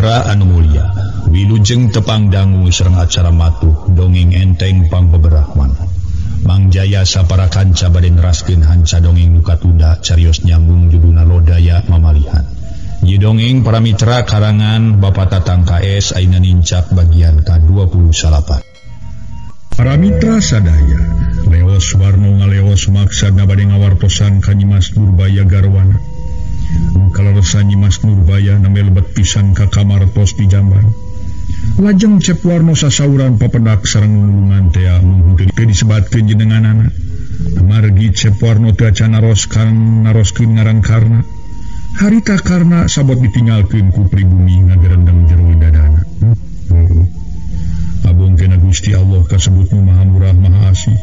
Mitra anu mulia, wilujeng tepang dangu sareng acara matuh dongeng enteng pangbeberahwan. Mang Jaya sapara kanca bade neraskeun hanca dongeng nu katunda carios nyambung judulna Lodaya Mamalihan. Ieu dongeng para mitra karangan Bapak Tatang KS ayeuna nincak bagian ka-29. Para mitra sadaya, Leos Warno ngaleos maksad bade ngawartosan ka Nyimas Nurbaya garwana. Kaleresan Nyimas Nurbaya name lebet pisan ka kamar tos di jamban. Lajeng Cep Warno sasauran papendak sareng nulungan tea mung teu disebatkeun jenenganana. Margi Cep Warno teu acan naroskan naroskeun ngaran Karna. Harita Karna sabot ditinggalkeun ku pribumi ngagerendeng jero dadana. Abongkeun Gusti Allah kasebut nu Maha Murah Maha Asih.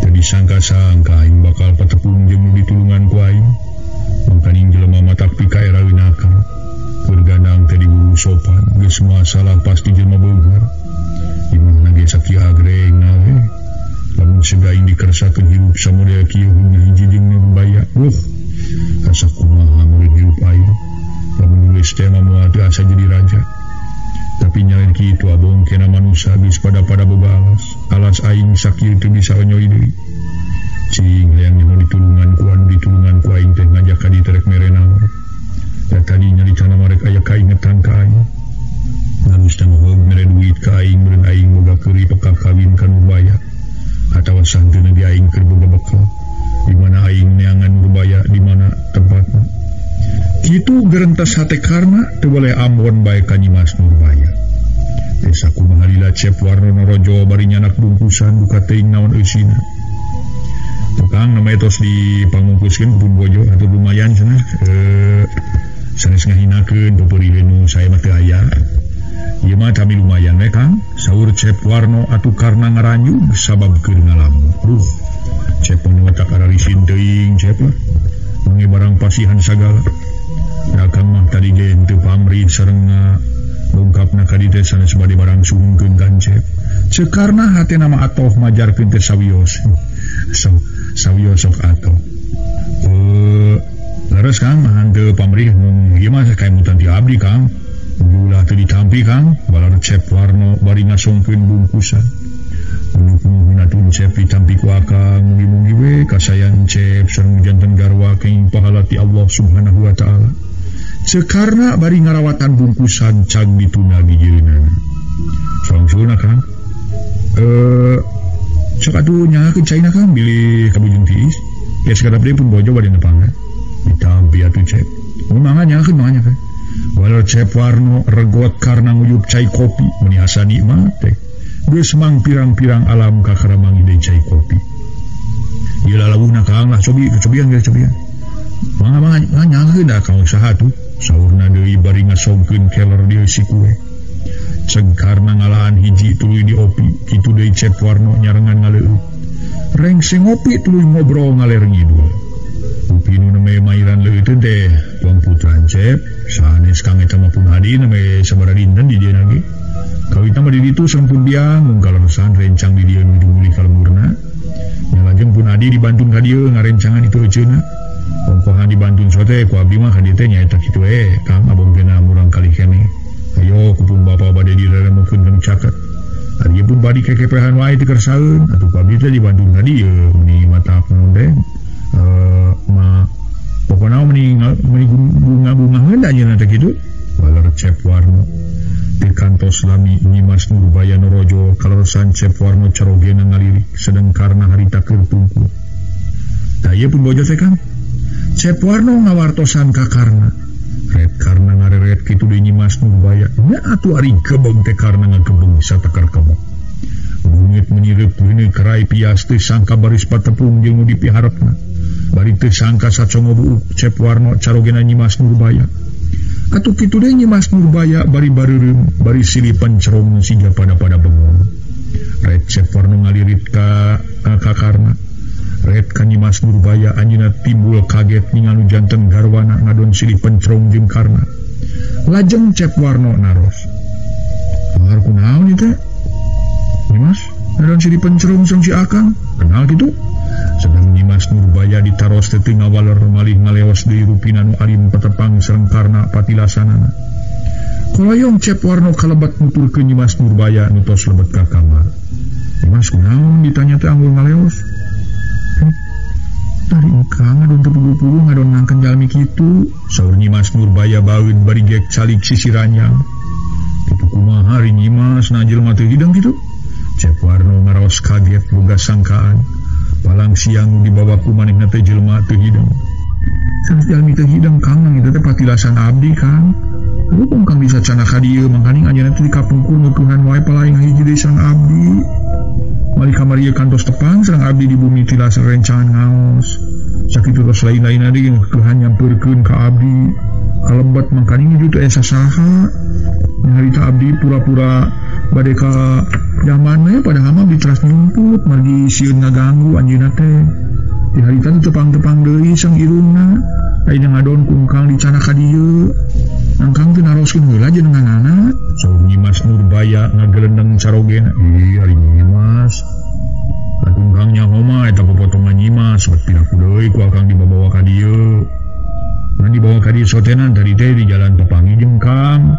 Teu disangka-sangka aing bakal patepung jeung ditulungan ku aing. Mangkaning jelema matak pikaeraeun akal. Keur gandang teh diburu sopan, geus masalah pasti jelema beunghar. Imahna ge sakieu agrengna we. Lamun sega aing dikersakeun hirup samodel kieu hiji jeung Nurbaya. Asa kumaha murid hirup aing. Lamun geus teh mah moal teu asa jadi raja. Tapi nyalain kitu abong kena manusia geus pada-pada boga alas. Alas aing sakieu teu bisa onyoi deui. Cing hayang nyaho ditulungan ku anu ditulungan ku aing teh ngajak ka dieu rek mere naon. Da tadi nyaritana marek aya kaingetan ka aing. Nalus teh mah mere duit ka aing meureun aing boga keuri peka kawin ka Nurbaya. Atawa santeuna di aing keur boga bekal. Di mana aing neangan Nurbaya di mana tempatna. Kitu gerentes hate Karna teu boleh ambon bae ka Nyimas Nurbaya. Desa kumaha lila Cep Warno norojo bari nyanak bungkusan duka teuing naon eusina. Tukang namanya tos dipangungkuskeun pun bojo atau lumayan cenah sanes ngahinakeun peupeuriheun nu saya mah teu aya. Ieu mah kami lumayan we Kang. Saur Cep Warno atuh Karna ngaranjug sabab keur ngalamun. Duh, Cep Warno tak ararisin teuing Cep lah. Mange barang pasihan sagala. Da Kang mah tadi ge henteu pamrih sareng lungkapna ka dieu teh sanes bade barang suhungkeun kan Cep. Ceuk Karna hatena mah atoh majarkeun teh sawios. Sawios sok atoh. Leres Kang mah henteu pamrih mung ieu mah kaemutan ti abdi Kang. Ulah teu ditampi Kang, balar Cep Warno bari ngasongkeun bungkusan. Muhun atuh Cep ditampi ku akang mugi-mugi we kasayan Cep sareng janten garwa kenging pahala ti Allah Subhanahu wa taala. Ceuk Karna bari ngarawatan bungkusan can ditunda gigireunana. Sangsuna Kang. Sok atuh nyahakeun caina Kang bilih kabujung tiis. Ya sakedap deui pun bojo bade nepangan. Ditampi atuh Cep. Mun mangga nyahakeun mangga nyahakeun. Walau Cep Warno regot karena nguyup cai kopi meni asa nikmat teh. Geus mang pirang-pirang alam kakara mangi deui cai kopi. Ieu lalawuhna Kang lah cobi cobian ge cobian. Mangga mangga nyahakeun da Kang saha tuh. Saurna deui bari ngasongkeun keler dieu si kue. Ceg Karna ngalaan hiji tuluy diopi, kitu deui Cep Warno nyarengan ngaleueut. Rengse ngopi tuluy ngobrol ngaler ngidul. Upi nu neme mairan leuteun teh tuang putra Cep, sanes Kang eta mah pun hadi neme sabaraha dinten di dieu lagi. Kawitna mah di ditu sareng pun biang mung kaleresan rencang di dieu nuju mulih ka lemburna. Nya lajeng pun hadi dibantun ka dieu ngarencangan itu euceuna. Ongkohan dibantun sote ku abdi mah ka dieu teh nyaeta kitu we Kang abongkeuna murang kali keneh. Ayo kupun bapa bade direremukeun kana caket. Ari pun badi kekepehan wae teu kersaeun atuh ku abdi teh dibantun ka dieu meni mata naon teh. Ma pokona meni meni bunga-bunga heula anjeunna teh kitu. Balar Cep Warno di kantos lami Nyimas Nurbaya norojo kaleresan Cep Warno carogena ngalirik sedeng Karna harita keur tungku. Tah ieu pun bojo teh Kang. Cep Warno ngawartosan ka Karna. Ret Karna ngareret kitu deui Nyimas Nurbaya. Nya atuh ari gebeng teh Karna ngagebeng satakar kebong. Bungit menyireup deui kerai pias teh sangka baris patepung jeung nu dipiharepna. Bari teu sangka sacongo buuk Cep Warno carogena Nyimas Nurbaya. Atuh kitu deui Nyimas Nurbaya bari bareureum bari silipan cerong siga pada-pada bengong. Ret Cep Warno ngalirit ka Karna. Ret ka Nyimas Nurbaya anjeunna timbul kaget ningal nu janten garwana ngadon silih pencerong jeung Karna. Lajeng Cep Warno naros. "Mahar kunaon ieu teh?" "Nyimas, ngadon silih pencerong sareng si Akang." "Kenal kitu?" Sedang Nyimas Nurbaya ditaros teh teu ngawaler malih ngaleos deui rupina nu alim patepang sareng Karna patilasanana. Koloyong Cep Warno kalebet nuturkeun Nyimas Nurbaya nu tos lebet ka kamar. Nyimas kunaon ditanya teh anggur ngaleos. Tari engkang ngadon teu puguh-puguh ngadon ngangken jalmi kitu. Saur Nyimas Nurbaya baeud bari gek calik sisi ranjang. Kitu kumaha ari Nyimas na jelema teu hideng kitu? Cep Warno ngaraos kaget boga sangkaan. Palang siang nu dibawa ku manehna teh jelema teu hideng. Sanes jalmi teu hideng Kang, eta teh patilasan abdi Kang. Rupung Kang bisa cana ka dieu mangkaning anjeunna teh dikapungkur ngeukeungan wae palaing hiji deui sareng abdi. Mali kamari ieu kantos tepang sareng abdi di bumi tilas rencangan ngaos. Sakitu tos lain-lain deui ngeukeungan nyampeurkeun ka abdi. Kalebet mangkaning nuju teu aya sasaha. Nyarita abdi pura-pura bade ka zaman we padahal mah abdi teras nyumput margi sieun ngaganggu anjeunna teh. Di harita teh tepang-tepang deui sang irungna. Ayeuna ngadon ku engkang dicana ka dieu. Angkang teh naroskeun heula jenenganana. Saur Nyimas Nurbaya ngagelendeng carogena. Ih ari Nyimas. Atuh engkang nyaho mah eta popotongan Nyimas bet piraku deui ku akang dibawa ka dieu. Ngan dibawa ka dieu sotenan tadi teh di jalan tepangi jeung Kang.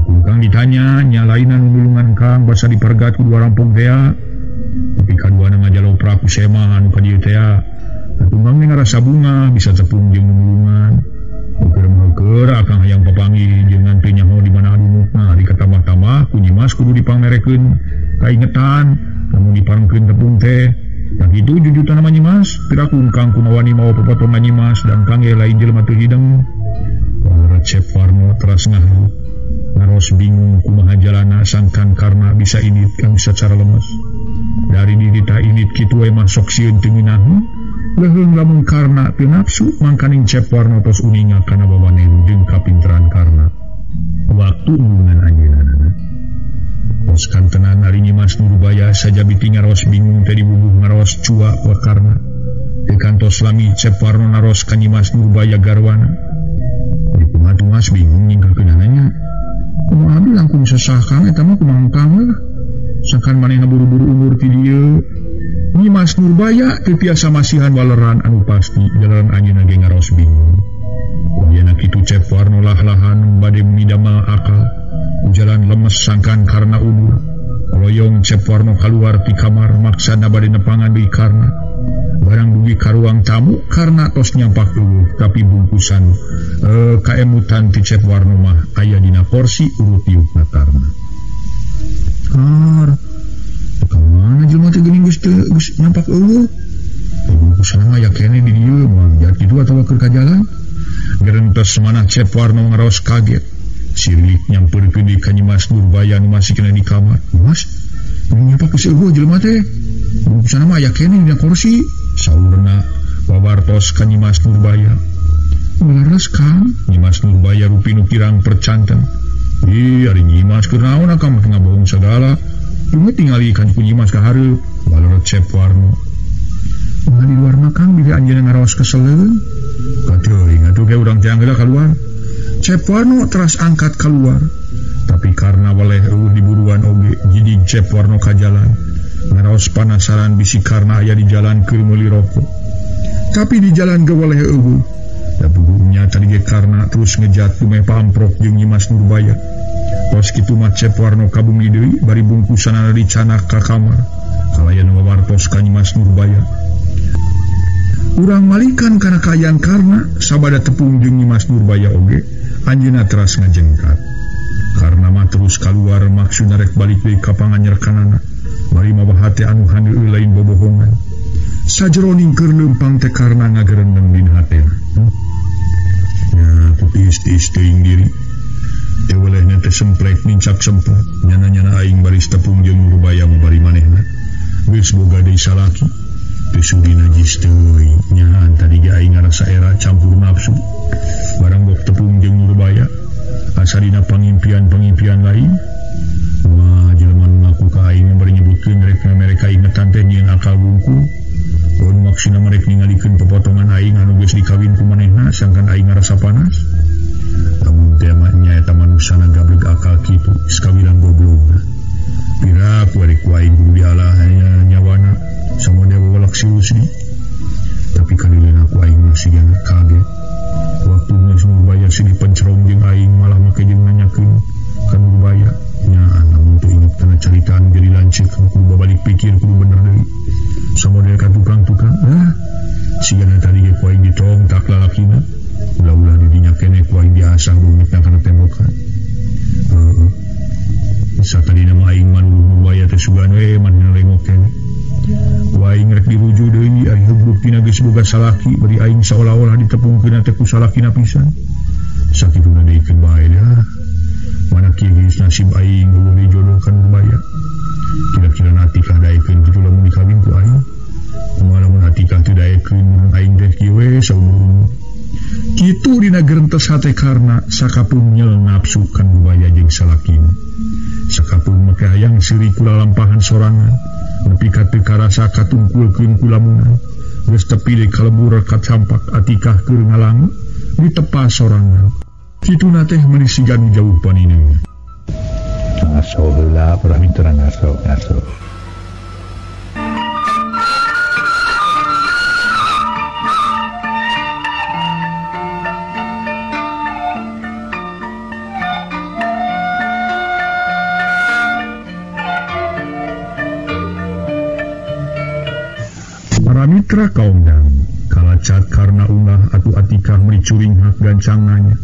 Ku Kang ditanya nyalainan nulungan Kang basa dipergat ku dua rampung tea. Tapi kaduana ngajalopra ku semah anu ka dieu tea. Atuh Kang ngarasa bunga bisa tepung jeung nulungan. Keur akang hayang papanggih jeung teu nyaho di mana adunukna ari katamah-tamah ku Nyimas kudu dipangmerekeun kaingetan lamun diparengkeun tepung teh. Tah kitu jujutan mah Nyimas piraku Kang kumawani mawa popotongan Nyimas dan Kang ge lain jelema teu hideng. Cep Warno teras ngaharu ngaros bingung kumaha jalana sangkan karna bisa init kang sacara lemes. Dari dirita init kitu we mah sok sieun teu ngeunaheun. Leuheung lamun karna teu nafsu mangkaning Cep Warno tos uninga kana bawanen jeung kapinteran karna. Waktu nulungan anjeunna. Tos kantenan ari Nyimas Nurbaya sajabiti ngaros bingung teh dibubuh ngaros cua ku karna. Teu kantos lami Cep Warno naros ka Nyimas Nurbaya garwana. Di kumaha tuh Mas bingung nyingkahkeunana. Kumaha abdi langkung sesah Kang eta mah kumaha Kang we. Sangkan manehna buru-buru umur ti dieu. Nyimas Nurbaya teu tiasa masihan waleran anu pasti jalaran anjeunna ge ngaros bingung. Wayana kitu Cep Warno lah-lahan bade midamel akal. Jalan lemes sangkan karna udur. Loyong Cep Warno kaluar ti kamar maksana bade nepangan deui karna. Barang dugi ka ruang tamu karna tos nyampak eueuh tapi bungkusan kaemutan ti Cep Warno mah aya dina kursi urut tiupna karna. Kar mana jelema teh geuning geus teu geus nyampak eueuh. Bungkusan mah aya keneh di dieu mah jat kitu atawa keur ka jalan. Gerentes manah Cep Warno ngaraos kaget. Sirilik nyampeurkeun deui ka Nyimas Nurbaya nu masih kena di kamar. Mas, nyampak geus eueuh jelema teh. Bungkusan mah aya keneh dina kursi. Saurna wawartos ka Nyimas Nurbaya. Leres Kang, Nyimas Nurbaya rupi nu kirang percanten. Ih, ari Nyimas keur naon akang mah ngabohong sagala. Cuma tingali kan ku Nyimas ka hareup, balorot Cep Warno. Mah di luar mah Kang bisi anjeunna ngaraos keseleun. Kateuing atuh ge urang teh heula kaluar. Cep Warno teras angkat keluar. Tapi karena waleh eueuh diburuan oge jidig Cep Warno ka jalan. Ngaraos panasaran bisi karna aya di jalan keur meuli rokok. Tapi di jalan ge waleh eueuh. Da puguhnya tadi ge karna terus ngejat dumeh pamprok jeung Nyimas Nurbaya. Tos kitu mah Cep Warno ka bumi deui bari bungkusanana dicanak ka kamar. Kalayan wawartos ka Nyimas Nurbaya. Urang malikan kana kaayaan karna sabada tepung jeung Nyimas Nurbaya oge anjeunna teras ngajengkat. Karna mah terus kaluar maksudna rek balik deui ka panganyerkanana. Bari mawa hate anu handeueul lain bobohongan. Sajeroning keur leumpang teh karna ngagerendeng dina hatena. Nya tiis-tiis teuing diri. Teu welehna teh semplek nincak semplek. Nyana-nyana aing baris tepung jeung Nurbaya mah bari manehna. Geus boga deui salaki. Teu sudi najis teuing. Nyahaan tadi ge aing ngarasa era campur nafsu. Barang bok tepung jeung Nurbaya asa dina pangimpian-pangimpian lain. Wah, jelema nu ngaku ka aing bari nyebutkeun rek mereka ingetan teh nyieun akal bungku. Mun maksudna merek ningalikeun popotongan aing anu geus dikawin ku manehna sangkan aing ngarasa panas. Lamun teh mah nya eta manusana gablek akal kitu, geus kawilang goblogna. Pira ku ari ku aing kudu dialah nyawana samode wewelak si Rusdi. Tapi kadileuna ku aing masih kaget. Waktu Nyimas Nurbaya sini pencerong jeung aing malah make jeung nanyakeun Kan Nurbaya nya lamun teu inget kana carita anu jadi lanceuk kudu babalik pikir kudu bener deui. Samodel ka tukang-tukang ah sigana tadi ge ku aing ditongtak lalakina. Ulah-ulah di dinya keneh ku aing diasah beungitna kana tembokan. Heeh. Bisa tadi nama aing mah Nurbaya teh sugan we manehna lengok keneh. Ku aing rek dirujuk deui ari buktina geus boga salaki bari aing saolah-olah ditepungkeun teh ku salakina pisan. Sakituna deui keun bae dah. Mana kieu geus nasib aing eueuh dijodohkan Nurbaya. Kira-kira Atikah daekeun kitu lamun dikawin ku aing. Kumaha lamun Atikah teu daekeun mun aing teh kieu we saumur-umur. Kitu dina gerentes hate karna sakapung nyel nafsu kan Nurbaya jeung salakina. Sakapung make hayang seuri kula lampahan sorangan nepi ka teu karasa katungkulkeun ku lamunan. Geus tepi deui kalebur kacampak Atikah keur ngalangu ditepas sorangan. Kituna teh meuni siga nu jauh panineng. Ngaso heula para mitra ngaso ngaso. Para mitra kaundang kalacat karena ulah atuh Atikah meuni curing hak gancangannya.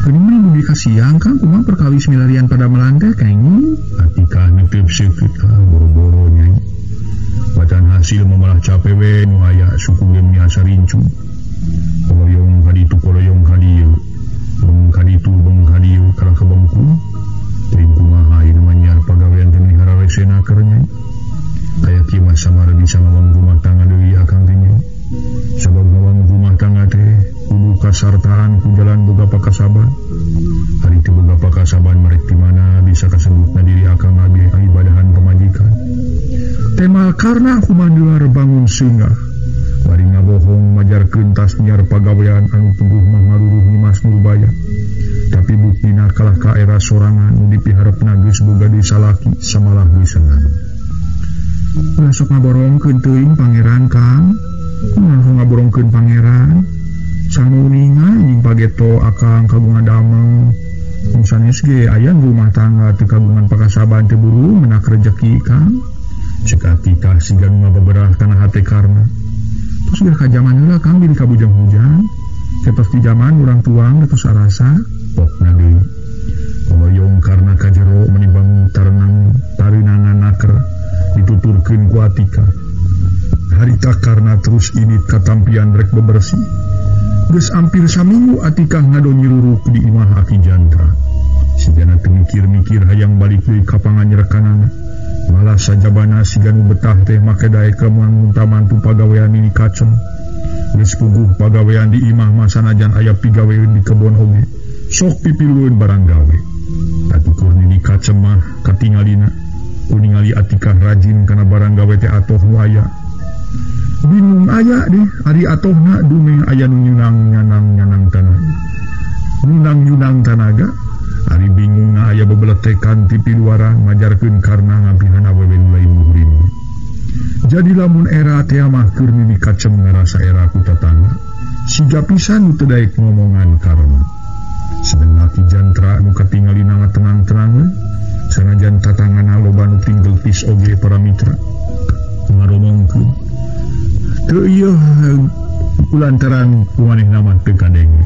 Geuning mah kasiang Kang kumaha perkawis milarian pada melangkah kenging. Atikah neuteup seukeut ah boro-boro nyai. Bacaan hasil mamalah cape we nu aya suku ge meuni asa rincung. Koloyong ka ditu koloyong ka dieu. Beng ka ditu beng ka dieu kalah ka bengkung. Teuing kumaha ieu mah nyiar pagawean teh meuni hararesena keur nyai. Aya kieu mah samara bisa ngabangun rumah tangga deui akang teh nyai. Sabab ngabangun rumah tangga teh kudu kasartaan ku jalan boga pakasaban. Hari teu boga pakasaban marek di mana bisa kasebutna diri akang abi ibadahan pamajikan. Temal karna kumanduar bangun singgah. Bari ngabohong majarkeun tas nyiar pagawean anu puguh mah ngaruruh Nyimas Nurbaya. Tapi buktina kalah ka era sorangan nu dipiharepna geus boga deui salaki samalah geus senang. Ulah sok ngaborongkeun teuing pangeran Kang. Ulah sok ngaborongkeun pangeran. Sanuninga jeung pageto akang kagungan damel. Nu sanes ge aya rumah tangga teu kagungan pakasaban teu buru menak rejeki Kang. Cek Atikah siga nu ngabeberah kana hate karna. Terus geus ka jaman heula Kang diri ka bujang hujan. Ketos di jaman urang tuang tos arasa pokna deui. Koloyong karna ka jero meuni bangun tarenang tarinangan naker dituturkeun ku Atikah. Harita karna terus ini katampian rek bebersih. Geus ampir saminggu Atikah ngadon nyiruruk di imah Aki Jantra. Sigana teu mikir-mikir hayang balik deui ka panganyerekanana. Malah sajabana siga nu betah teh make daek munta mantu pagawean ini kacem. Geus puguh pagawean di imah mah sanajan aya pigaweun di kebon oge. Sok pipilueun barang gawe. Tatukur nini kacem mah katingalina. Kuningali Atikah rajin kana barang gawe teh atoh nu aya. Bingung aya deh ari atohna dumeh aya nu nyunang nyanang nyanang tanah. Nyunang nyunang tanaga ari bingungna aya bebeletekan ti piluaran majarkeun karna ngampihan awewe nu lain muhrim. Jadi lamun era teh mah keur nini kacem ngarasa era ku tatangga. Siga pisan nu teu daek ngomongan karna. Sedeng Aki Jantra nu katingalina mah tenang-tenang sanajan tatangana loba nu tinggal pis oge para mitra. Ngaromongkeun teu ieu kulantaran kumanehna mah teu kadenge.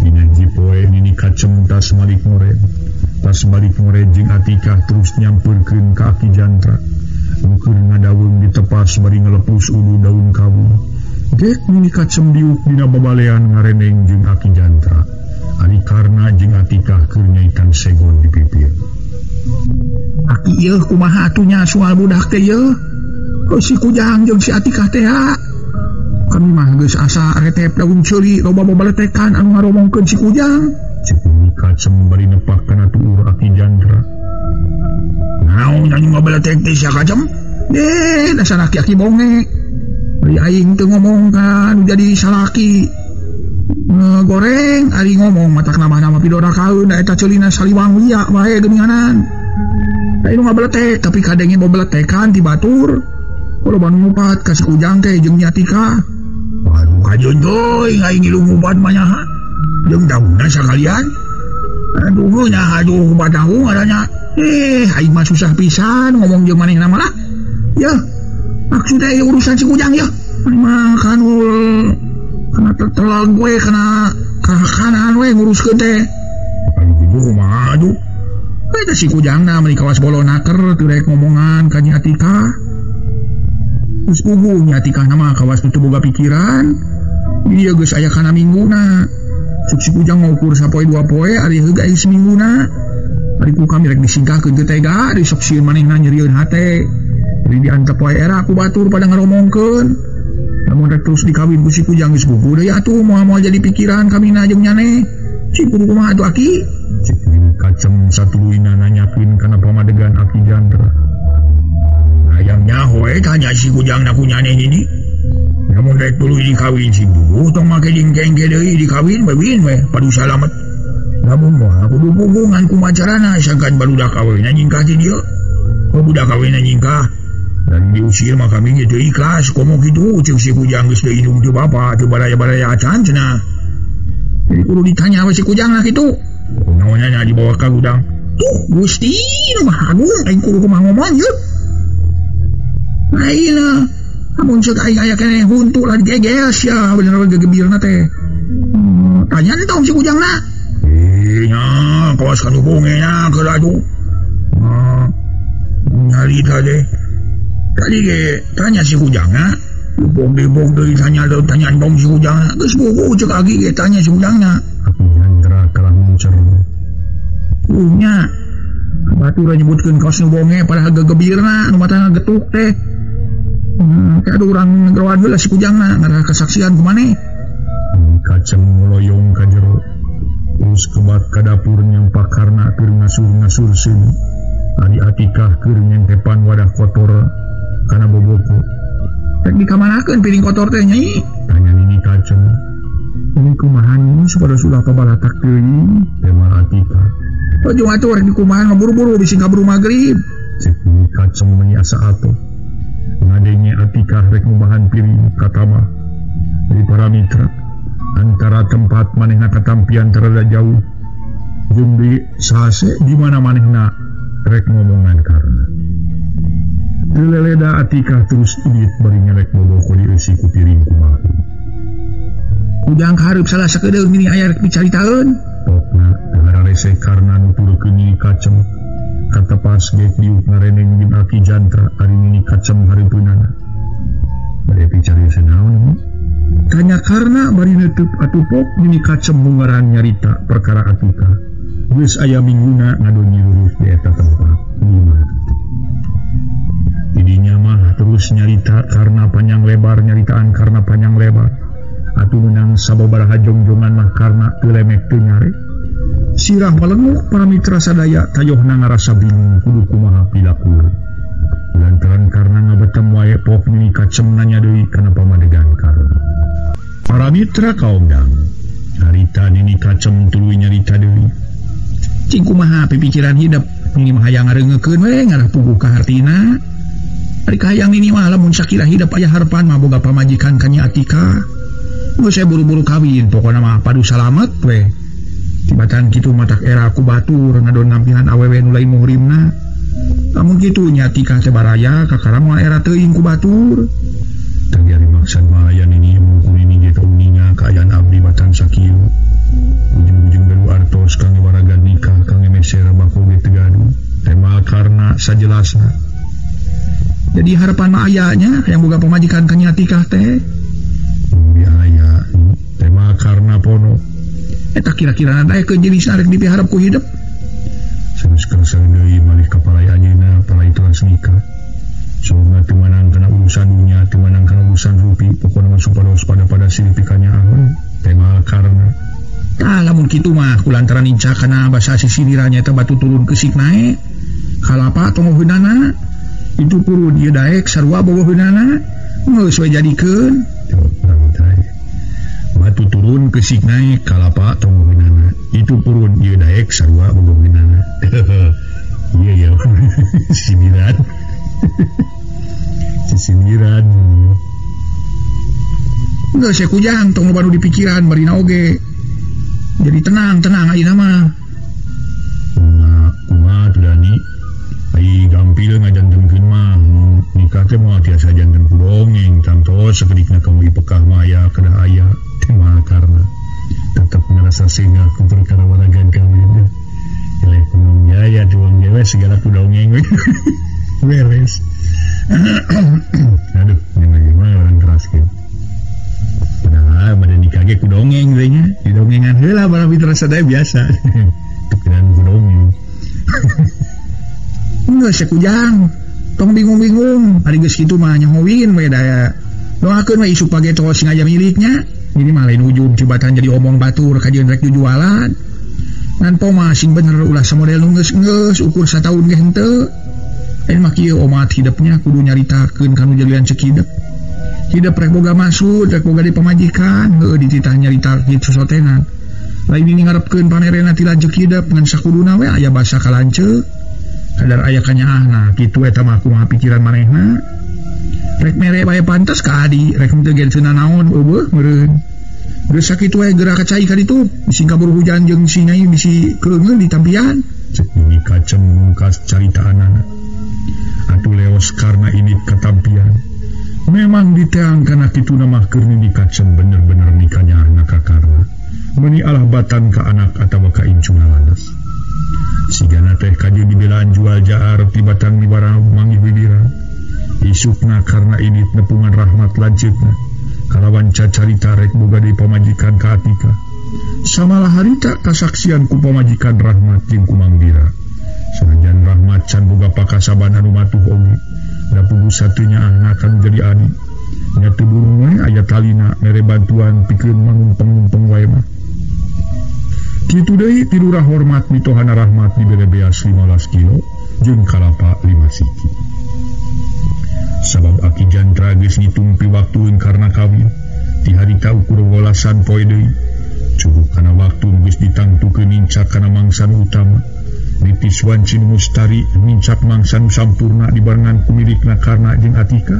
Dina jipoe nini kacem tas malik ngored. Tas balik ngored jeung Atikah terus nyampeurkeun ka Aki Jantra. Nu keur ngadaweung ditepas bari ngalepus ulu daun kawung. Gek nini kacem diuk dina babalean ngareneng jeung Aki Jantra. Ari karna jeung Atikah keur nyaikan segon di pipir. Aki ieu kumaha atuh nya soal budak teh ieu? Si Kujang jeung si Atikah teh kami mah geus asa retep daun ceuli loba babaletekan anu ngaromongkeun si Kujang. Cek kacem bari nepak kana tuur Aki Jantra. Naon nyanyi ngabaletek teh sia kacem? Deh dasar aki-aki bonge. Bari aing teu ngomong kan jadi salaki. Ngegoreng ari ngomong matak nama-nama pidora kaeun da eta ceulina saliwang lia wae geuninganan. Da anu ngabaletek tapi kadenge babaletekan ti batur. Kalau banu ngupat ka si Kujang teh jeung Nyi Atikah. Waduh kajeun teuing aing ngilu ngupat mah nyaha. Jeung daunna sakalian. Aduh nya aduh badahu ngarana. Aing mah susah pisan ngomong jeung manehna mah lah. Ya. Maksudnya ieu urusan si Kujang ya. Mah kanul kana tetelag we kana kahanan we nguruskeun teh. Aduh kumaha aduh. Eta si Kujangna meuni kawas bolonaker teu rek ngomongan ka Nyi Atikah. Geus puguh Nyi Atikah mah kawas teu boga pikiran. Ieu geus aya kana mingguna. Cuk si Kujang ngukur sapoe dua poe ari heug aya semingguna. Ari ku kami rek disingkahkeun teu tega ari sok sieun manehna nyerieun hate. Ari diantep wae era ku batur pada ngaromongkeun. Lamun rek terus dikawin ku si Kujang geus puguh deui atuh moal-moal jadi pikiran kamina jeung nyane. Cik kudu kumaha atuh aki? Cik Kacem satuluyna nanyakeun kana pamadegan Aki Jandra. Hayang nyaho we tanya si Kujang na ku nyane ini. Namun rek tuluy dikawin si bubuh tong make dingkengke deui dikawin we win we padu salamet. Lamun moal kudu puguh ngan kumacarana sangkan barudak kawinna nyingkah ti dieu. Budak kawinna nyingkah dan diusir mah kami ge teu ikhlas komo kitu ceuk si Kujang geus teu indung teu bapa teu baraya-baraya acan cenah. Jadi kudu ditanya we si Kujang lah kitu. Kunaonnya nya dibawa ka gudang. Tuh Gusti nu Maha Agung aing kudu kumaha ngomong yeuh. Ayeuna amun ceuk aing aya keneh huntu lah digeges ya bener we gegebirna teh. Tanya tong si Kujangna. Nya kawas kanu bonge nya keur atuh. Nyarita teh. Tadi ge tanya si Kujangna. Dibong-dibong deui tanya tanya tong si Kujangna. Geus buku ceuk agi ge tanya si Kujangna. Aki Jandra kalah muncer. Nya batur nyebutkeun kaos nu bonge padahal gegebirna nu matana getuk teh. Kayak ada urang ngeroan heula si Kujangna ngarah kesaksian ku maneh. Kacem ngoloyong ka jero. Terus kebat ka dapur nyampak karna keur ngasur-ngasur seuneu. Ari Atikah keur nyengkepan wadah kotor kana boboko. Rek dikamanakeun piring kotor teh nyai? Tanya Nini Kacem. Ini kumaha nih supados ulah pabalatak teuing? Tema Atikah. Ojong atuh rek dikumaha ngeburu-buru bisi kaburu magrib. Cek Nini Kacem meuni asa atuh. Ngadenge Atikah rek ngubahan piring katama. Dari para mitra antara tempat manehna katampian terada jauh jeung di sase di mana manehna rek ngomongan karena. Teu leleda Atikah terus indit bari nyelek boboko dieusi ku piring kumaha. Kujang kahareup salah sakedeung nini aya rek dicaritaeun. Pokna teu hararese karna nuturkeun Nini Kacem. Katepas ge diuk ngareneng jeung Aki Jandra ari Nini Kacem hareupeunana. Bade picarioseun naon ieu? Tanya karna bari neutup atuh pok Nini Kacem mungaran nyarita perkara Atikah. Geus aya mingguna ngadon nyiruruh di eta tempat. Tidinya mah terus nyarita karena panjang lebar nyaritaan karena panjang lebar. Atuh meunang sababaraha jongjongan mah karna teu lemek teu nyare. Sirah malenguk para mitra sadaya tayohna ngarasa bingung kudu kumaha pilaku. Lantaran karna ngabetem wae pok Nini Kacem nanya deui kana pamadegan karna. Para mitra kaum dangu, harita Nini Kacem tuluy nyarita deui. Cing kumaha pipikiran hidep nini mah hayang ngareungekeun we ngarah puguh ka hartina. Ari kahayang nini mah lamun sakira hidep aya harepan mah boga pamajikan ka Nyi Atikah. Geus saya buru-buru kawin pokona mah padu salamet we. Tibatan kitu matak era ku batur ngadon nampihan awewe nu lain muhrimna. Lamun kitu Nyi Atikah teh baraya kakara moal era teuing ku batur. Teu ari maksad mah aya nini mungkul nini ge kauninga kaayaan abdi batan sakieu. Ujung-ujung gaduh artos kangge waragan nikah kangge meser bako ge teu gaduh. Tema karna sajelasna. Jadi harapan mah aya nya hayang boga pamajikan ka Nyi Atikah teh. Di aya tema karna pono. Eta kira-kira daekeun jenisna rek dipiharep ku hidep. Sanes kersa deui malih ka palai anjeunna palai telas nikah. Soalna teu manang kana urusan dunya, teu manang kana urusan rupi, pokona mah supados pada-pada silih pikanyaahun. Tema karna. Tah lamun kitu mah kulantaran nincak kana basa sisirirannya eta batu turun keusik naek. Kalapa tongoheunana itu purun ieu daek sarua boboheunana geus we jadikeun. Batu turun keusik naek kalapa tongoheunana itu purun ieu daek sarua boboheunana. Iya ya. Sindiran. Sindiran. Geus we kujang tong loba nu dipikiran barina oge. Jadi tenang-tenang ayeuna mah. gampil ngajantenkeun mah nikah teh moal tiasa janten ku dongeng tangtos sakedikna kamu ipekah mah aya kedah aya teh mah karena tetep ngerasa singa ku perkara waragan kawin. Eleh kumang jaya tuang dewe segala ku dongeng we. Beres. Aduh, ini mah orang keras kieu. Padahal pada nikah ge ku dongeng we nya, didongengan heula para mitra sadaya biasa. Tukeran ku dongeng. Geus kujang, tong bingung-bingung, ari geus kitu mah nyahoin we daya. Doakeun we isuk page tol sing aya miliknya. Ini mah lain ujung cibatan jadi omong batur kajeun rek jujualan. Ngan mah sing bener ulah samodel nu geus-geus ukur sataun ge henteu. Lain mah kieu omat hidepnya kudu nyaritakeun ka nu jadian ceuk hidep. Hidep rek boga maksud, rek boga di pamajikan, heueuh dititah nyarita kitu sotenan. Lain ini ngarepkeun panerena ti lanceuk hidep ngan sakuduna we aya basa ka lanceuk. Kadar aya kanyaahna kitu eta mah kumaha pikiran manehna. Rek mere bae pantes ka adi, rek henteu ge teu nanaon eueuh meureun. Geus sakitu we geura ka cai ka ditu, bisi kabur hujan jeung si nyai bisi keungeun ditampian. Cek ini kacem mungkas caritaanana. Atuh leos karena ini katampian. Memang diteang kana kitu mah keur di kacem bener-bener nikanyaahna ka karna. Meuni alah batan ka anak atawa ka incuna lanas. Sigana teh kajeun dibelaan jual jaar ti batang di barang manggih bibira. Isukna karena ini nepungan rahmat lanceukna. Kalawan cacarita rek boga deui pamajikan ka Atika. Samalah harita kasaksian ku pamajikan rahmat jeung ku Mangbira. Sanajan rahmat can boga pakasaban anu matuh oge. Da pugu satunya ahna kan jadi adi. Nya teu burung we aya talina mere bantuan pikeun mangumpeng-ngumpeng wae mah. Kitu deui ti lurah hormat mitohana rahmat dibere beas 15 kilo jeung kalapa 5 siki. Sabab Aki Jantra geus ngitung piwaktueun karena kawin ti harita ukur wolasan poe deui. Cukup kana waktu geus ditangtukeun nincak kana mangsa nu utama. Nitis wanci mustari nincak mangsa nu sampurna dibarengan ku milikna Karna jeung Atika.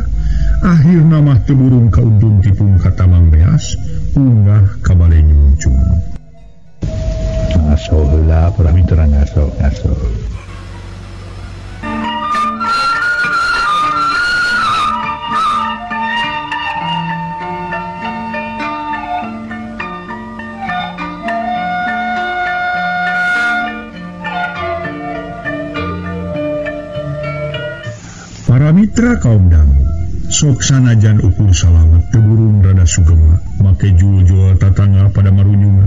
Akhirna mah teu burung kauntung tipung ka tamang beas unggah ka bale nyungcung. Ngaso heula para mitra ngaso ngaso. Para mitra kaum dangu, sok sanajan ukur salamet teu burung rada sugema, make jul-jul tatangga pada marunyungan.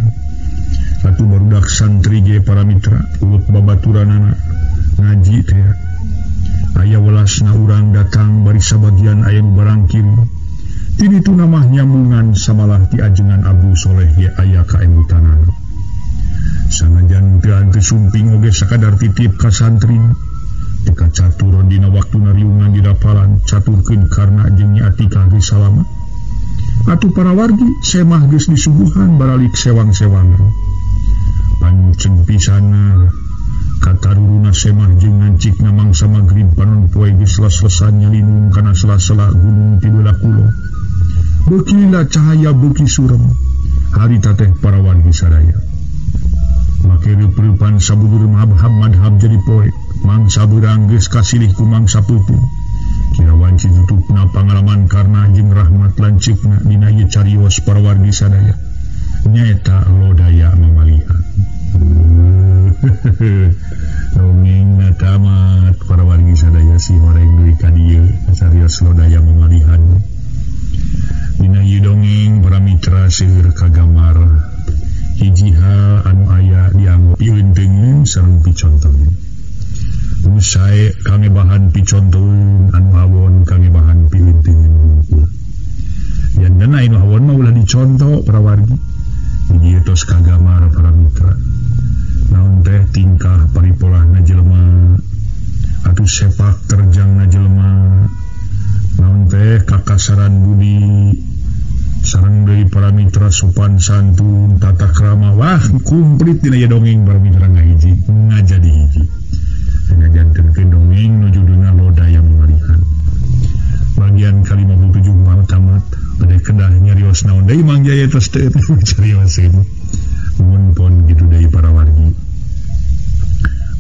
Atuh barudak santri ge para mitra, ulut babaturanana ngaji teh. Aya welasna urang datang bari sabagian aya nu barang kirim. Ti ditu mah nyambungan samalah ti ajengan Abdul Soleh ge aya kaemutanana. Sanajan teu henteu sumping oge sakadar titip ka santri. Teka caturan dina waktuna riungan di dapalan caturkeun karna jeung Nyi Atika geus salamet. Atuh para wargi semah geus disuguhan baralik sewang-sewangan. Pancen pisanna kataruruna semah jeung ngancikna mangsa magrib panon poe geus les-lesan nyalinung kana sela-sela gunung ti belah kulon. Beuki cahaya beuki surem. Harita teh para wargi sadaya. Make reup-reupan sabujur madhab madhab jadi poe. Mangsa beurang geus kasilih ku mangsa peuting. Kira wanci tutupna pangalaman karna jeung rahmat lanceukna dina ieu carios para wargi sadaya. Nyaeta lodaya mamalihan. Dongengna tamat para wargi sadaya si horeng deui ka dieu carios lodaya mamalihan. Dina ieu dongeng para mitra seueur kagambar hiji hal anu aya dianggo pieunteuneun sareng picontoheun. Sae kangge bahan picontoeun anu awon kangge bahan pieunteuneun hungkul. Yen dena anu awon mah ulah diconto para wargi. Di tos kagamar para mitra. Naon teh tingkah paripolahna jelema atuh sepak terjangna jelema. Naon teh kakasaran budi sareng deui para mitra sopan santun tata krama wah komplit dina ieu dongeng para mitra ngahiji ngajadi hiji. Ngajantenkeun dongeng nu judulna Lodaya Mamalihan. Bagian ke-57 mah tamat. Bade kedah nyarios naon deui Mang Jaya tos teu carioseun. Mun pon kitu deui para wargi.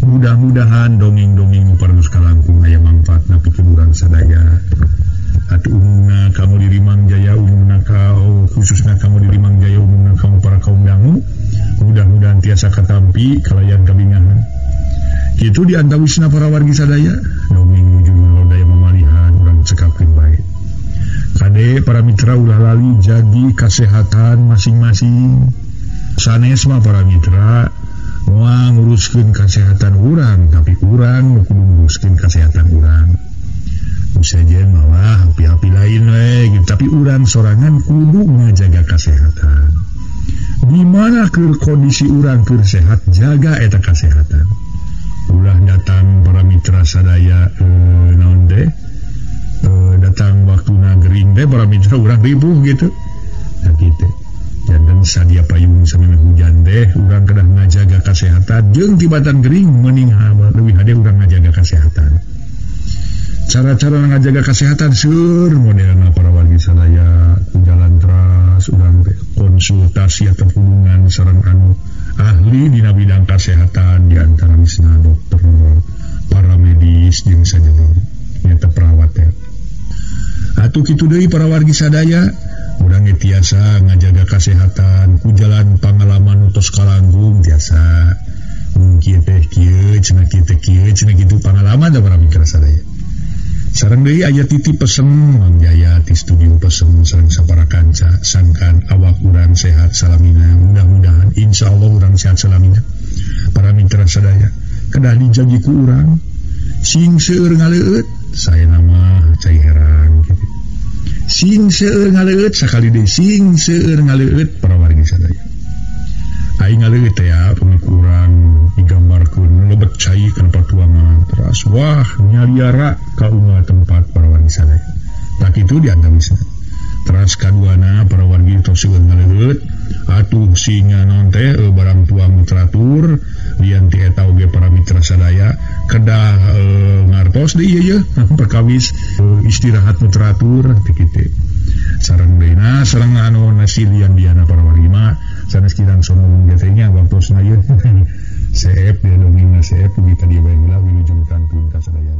Mudah-mudahan dongeng-dongeng parantos kalangkung aya mangfaatna pikeun urang sadaya. Atuh umumna kamu di Rimang Jaya, umumna kau khususna kamu di Rimang Jaya, umumna kamu para kaum dangu, mudah-mudahan tiasa katampi kalayan kabingahan. Kitu di antawisna para wargi sadaya, dongeng nuju lodaya mamalihan urang cekapkeun bae. Kade para mitra ulah lali jagi kasehatan masing-masing. Sanes mah para mitra moal nguruskeun kasehatan urang, tapi urang kudu nguruskeun kasehatan urang. Sejen malah api-api lain we, gitu. Tapi urang sorangan kudu ngajaga kesehatan. Di mana keur kondisi urang keur sehat, jaga eta kesehatan. Ulah datang para mitra sadaya naon teh? Datang waktuna gering teh para mitra urang ribuh gitu. Nah kitu. Janten sadia payung samemeh hujan teh urang kedah ngajaga kesehatan jeung tibatan gering meuning leuwih hade urang ngajaga kesehatan. Cara-cara ngajaga kesehatan seur modelna para wargi sadaya jalan teras urang teh konsultasi atau hubungan sareng anu ahli dina bidang kesehatan di antara misna dokter, paramedis jeung sajeroning nyaeta perawat teh. Atuh kitu deui para wargi sadaya urang ge tiasa ngajaga kesehatan ku jalan pangalaman tos kalangkung tiasa mungkin teh kieu cenah kieu teh kieu cenah kitu pangalaman da para mitra sadaya. Sareng deui aya titip pesen Mang Jaya ti studio pesen sareng sapara kanca sangkan awak urang sehat salamina, mudah-mudahan insyaallah urang sehat salamina. Para mitra sadaya kedah dijagi ku urang sing seueur ngaleueut saya nama cai herang kitu. Sing seueur ngaleueut sakali deui sing seueur ngaleueut para wargi sadaya. Aing ngaleueut teh ya pami urang digambarkeun lebet cai kana patuangan teras wah nyaliara ka unggal tempat para wargi sadaya. Tah kitu di antawisna. Teras kaduana para wargi tos seueur ngaleueut atuh singa naon teh barang tuang teratur lian ti eta oge para mitra sadaya kedah ngartos deui ieu perkawis istirahat nu teratur teh kitu. Sareng deuna sareng anu nasi lian diana para wargi mah sanes kirang sono ge teh nya waktosna ieu. Seep dia dongengna seep ugi ka dieu bae heula wilujeng kantun ka sadaya.